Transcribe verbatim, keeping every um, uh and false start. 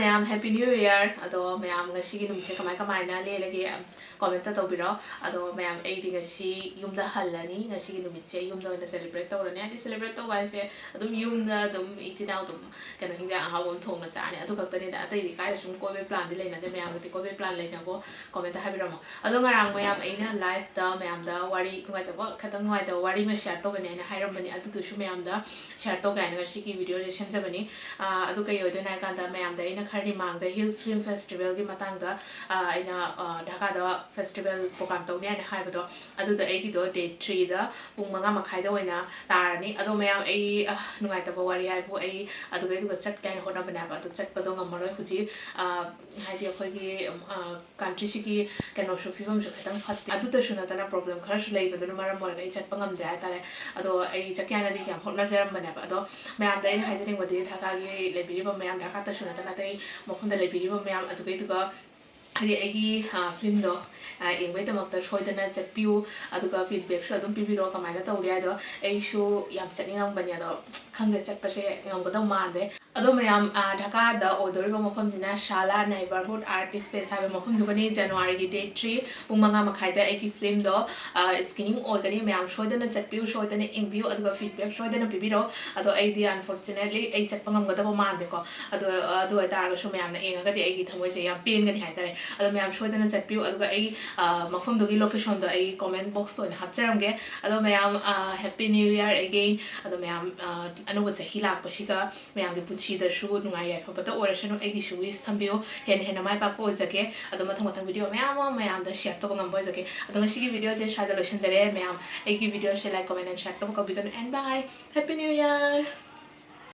ꯃꯌꯥꯝ Happy New Year꯫ ꯑꯗꯣ ꯃꯌꯥꯝ ꯉꯁꯤꯒꯤ ꯅꯨꯃꯤꯠꯁꯦ ꯀꯃꯥꯏ ꯀꯃꯥꯏꯅ ꯂꯦꯜꯂꯒꯦ? Comment ꯇꯧꯕꯤꯔꯣ꯫ ꯑꯗꯣ ꯃꯌꯥꯝ, ꯑꯩꯗꯤ ꯉꯁꯤ ꯌꯨꯝꯗ ꯍꯜꯂꯅꯤ꯫ ꯉꯁꯤꯒꯤ ꯅꯨꯃꯤꯠꯁꯦ ꯌꯨꯝꯗ ꯑꯣꯏꯅ celebrate ꯇꯧꯔꯅꯤ꯫ ꯍꯥꯏꯗꯤ celebrate ꯇꯧꯕ ꯍꯥꯏꯁꯦ ꯑꯗꯨꯝ ꯌꯨꯝꯗ ꯑꯗꯨꯝ ꯏꯆꯤꯟ ꯏꯅꯥꯎ ꯑꯗꯨꯝ ꯀꯩꯅꯣ, ꯍꯤꯟꯖꯥꯡ ꯑꯍꯥꯎꯕ ꯑꯃ ꯊꯣꯡꯅ ꯆꯥꯔꯅꯤ꯫ ꯑꯗꯨ ꯈꯛꯇꯅꯤꯗ꯫ ꯑꯇꯩꯗꯤ ꯀꯥꯏꯗ ꯁꯨꯝ ꯀꯣꯏꯕꯩ plan ꯗꯤ ꯂꯩꯅꯗꯦ꯫ ꯃꯌꯥꯝꯒꯤꯗꯤ ꯀꯣꯏꯕꯩ plan ꯂꯩꯅꯕꯣ? Comment ꯇ ꯍꯥꯏꯕꯤꯔꯝꯃꯣ꯫ ꯑꯗꯣ ꯉꯔꯥꯡ ꯃꯌꯥꯝ, ꯑꯩꯅ live ꯇ ꯃꯌꯥꯝꯗ ꯋꯥꯔꯤ ꯅꯨꯡꯉꯥꯏꯇꯕ, ꯈꯤꯇꯪ ꯅꯨꯡꯉꯥꯏꯇꯕ ꯋꯥꯔꯤ ꯑꯃ share ꯇꯧꯒꯅꯤ ꯍꯥꯏꯅ ꯍꯥꯏꯔꯝꯕꯅꯤ꯫ ꯑꯗꯨꯗꯨꯁꯨ ꯃꯌꯥꯝꯗ share ꯇꯧꯒꯦ ꯍꯥꯏꯅ ꯉꯁꯤꯒꯤ video ꯁꯦ ꯁꯦꯝꯖꯕꯅꯤ꯫ ꯑꯥ, ꯑꯗꯨ ꯀꯩ ꯑꯣꯏꯗꯣꯏꯅꯣ ꯍꯥꯏ ꯀꯥꯟꯗ, ꯃꯌꯥꯝꯗ ꯑꯩꯅ ꯈꯔꯗꯤ ꯃꯥꯡꯗ Hill Film Festival ꯒꯤ ꯃꯇꯥꯡꯗ, ꯑꯥ, ꯑꯩꯅ, ꯑꯥ, ꯙꯥꯀꯥꯗ festival program ꯇꯧꯅꯤ ꯍꯥꯏꯅ ꯍꯥꯏꯕꯗꯣ, ꯑꯗꯨꯗꯣ ꯑꯩꯒꯤꯗꯣ date three ꯗ ꯄꯨꯡ ꯃꯉꯥ ꯃꯈꯥꯏꯗ ꯑꯣꯏꯅ ꯇꯥꯔꯅꯤ꯫ ꯑꯗꯣ ꯃꯌꯥꯝ, ꯑꯩ, ꯑꯥ, ꯅꯨꯡꯉꯥꯏꯇꯕ ꯋꯥꯔꯤ ꯍꯥꯏꯕꯨ, ꯑꯩ ꯑꯗꯨꯒꯩꯗꯨꯒ ꯆꯠꯀꯦ ꯍꯥꯏꯅ ꯍꯣꯠꯅꯕꯅꯦꯕ, ꯑꯗꯨ ꯆꯠꯄꯗꯣ ꯉꯝꯃꯔꯣꯏ ꯍꯧꯖꯤꯛ꯫ ꯑꯥ, ꯍꯥꯏꯗꯤ ꯑꯩꯈꯣꯏꯒꯤ, ꯑꯥ, country ꯁꯤꯒꯤ ꯀꯩꯅꯣꯁꯨ, ꯐꯤꯕꯝꯁꯨ ꯈꯤꯇꯪ ꯐꯠꯇꯦ꯫ ꯑꯗꯨꯇꯁꯨ ꯅꯠꯇꯅ problem ꯈꯔꯁꯨ ꯂꯩꯕꯗꯨꯅ ꯃꯔꯝ ꯑꯣꯏꯔꯒ ꯑꯩ ꯆꯠꯄ ꯉꯝꯗ꯭ꯔꯦ ꯍꯥꯏꯇꯥꯔꯦ꯫ ꯑꯗꯣ ꯑꯩ ꯆꯠꯀꯦ ꯍꯥꯏꯅꯗꯤ ꯌꯥꯝ ꯍꯣꯠꯅꯖꯔꯝꯕꯅꯦꯕ꯫ ꯑꯗꯣ ꯃꯌꯥꯝꯗ ꯑꯩꯅ ꯍꯥꯏꯖꯅꯤꯡꯕꯗꯤ, ꯙꯥꯀꯥꯒꯤ ꯂꯩꯕꯤꯔꯤꯕ ꯃꯌꯥꯝ, ꯙꯥꯀꯥꯇꯁꯨ ꯅꯠꯇꯅ ꯑꯇꯩ ꯃꯐꯝꯗ ꯂꯩꯕꯤꯔꯤꯕ ꯃꯌꯥꯝ ꯑꯗꯨꯒꯩꯗꯨꯒ, ꯍꯥꯏꯗꯤ ꯑꯩꯒꯤ, ꯑ, film ꯗꯣ, ꯑ, ꯌꯦꯡꯕꯩꯗꯃꯛꯇ ꯁꯣꯏꯗꯅ ꯆꯠꯄꯤꯌꯨ꯫ ꯑꯗꯨꯒ feedback ꯁꯨ ꯑꯗꯨꯝ ꯄꯤꯕꯤꯔꯛꯑꯣ, ꯀꯃꯥꯏꯅ ꯇꯧꯔꯤ ꯍꯥꯏꯗꯣ꯫ ꯑꯩꯁꯨ ꯌꯥꯝ ꯆꯠꯅꯤꯡꯉꯝꯕꯅꯦ, ꯑꯗꯣ ꯈꯪꯗꯦ, ꯆꯠꯄꯁꯦ ꯉꯝꯒꯗꯧ ꯃꯥꯟꯗꯦ꯫ ꯑꯗꯣ ꯃꯌꯥꯝ, ꯑ, ꯙꯥꯀꯥꯗ ꯑꯣꯏꯗꯣꯔꯤꯕ ꯃꯐꯝꯁꯤꯅ ꯁꯥꯂꯥ Neighbourhood Art Space ꯍꯥꯏꯕ ꯃꯐꯝꯗꯨꯒꯅꯤ꯫ January ꯒꯤ date three, ꯄꯨꯡ ꯃꯉꯥ ꯃꯈꯥꯏꯗ ꯑꯩꯒꯤ film ꯗꯣ, ꯑ, screening ꯑꯣꯏꯒꯅꯤ꯫ ꯃꯌꯥꯝ ꯁꯣꯏꯗꯅ ꯆꯠꯄꯤꯌꯨ, ꯁꯣꯏꯗꯅ ꯌꯦꯡꯕꯤꯌꯨ, ꯑꯗꯨꯒ feedback ꯁꯣꯏꯗꯅ ꯄꯤꯕꯤꯔꯛꯑꯣ꯫ ꯑꯗꯣ ꯑꯩꯗꯤ unfortunately ꯑꯩ ꯆꯠꯄ ꯉꯝꯒꯗꯕ ꯃꯥꯟꯗꯦꯀꯣ꯫ ꯑꯗꯣ, ꯑꯗꯨ ꯑꯣꯏꯇꯥꯔꯒꯁꯨ ꯃꯌꯥꯝꯅ ꯌꯦꯡꯉꯒꯗꯤ ꯑꯩꯒꯤ ꯊꯃꯣꯏꯁꯦ ꯌꯥꯝ ꯄꯦꯟꯒꯅꯤ ꯍꯥꯏꯇꯥꯔꯦ꯫ ꯑꯗꯣ ꯃꯌꯥꯝ ꯁꯣꯏꯗꯅ ꯆꯠꯄꯤꯌꯨ, ꯑꯗꯨꯒ ꯑꯩ, ꯑ, ꯃꯐꯝꯗꯨꯒꯤ location ꯗꯣ ꯑꯩ comment box ꯇ ꯑꯣꯏꯅ ꯍꯥꯞꯆꯔꯝꯒꯦ꯫ ꯑꯗꯣ ꯃꯌꯥꯝ, ꯑ, Happy New Year again꯫ ꯑꯗꯣ ꯃꯌꯥꯝ, ꯑ, ꯑꯅꯧꯕ ꯆꯍꯤ ꯂꯥꯛꯄꯁꯤꯒ ꯃꯌꯥꯝꯒꯤ ꯄꯨꯟꯁꯤꯗꯁꯨ ꯅꯨꯡꯉꯥꯏ ꯌꯥꯏꯐꯕꯇ ꯑꯣꯏꯔꯁꯅꯨ꯫ ꯑꯩꯒꯤꯁꯨ wish ꯊꯝꯕꯤꯌꯨ꯫ ꯍꯦꯟꯅ ꯍꯦꯟꯅ ꯃꯥꯏ ꯄꯥꯛꯄ ꯑꯣꯏꯖꯒꯦ꯫ ꯑꯗꯣ ꯃꯊꯪ ꯃꯊꯪ video ꯃꯌꯥꯝ ꯑꯃ ꯃꯌꯥꯝꯗ share ꯇꯧꯕ ꯉꯝꯕ ꯑꯣꯏꯖꯒꯦ꯫ ꯑꯗꯣ ꯉꯁꯤꯒꯤ video ꯁꯦ ꯁ꯭ꯋꯥꯏꯗ ꯂꯣꯏꯁꯤꯟꯖꯔꯦ꯫ ꯃꯌꯥꯝ ꯑꯩꯒꯤ video say like, comment and share ꯇꯧꯕ ꯀꯥꯎꯕꯤꯒꯅꯨ꯫ And bye! Happy New Year!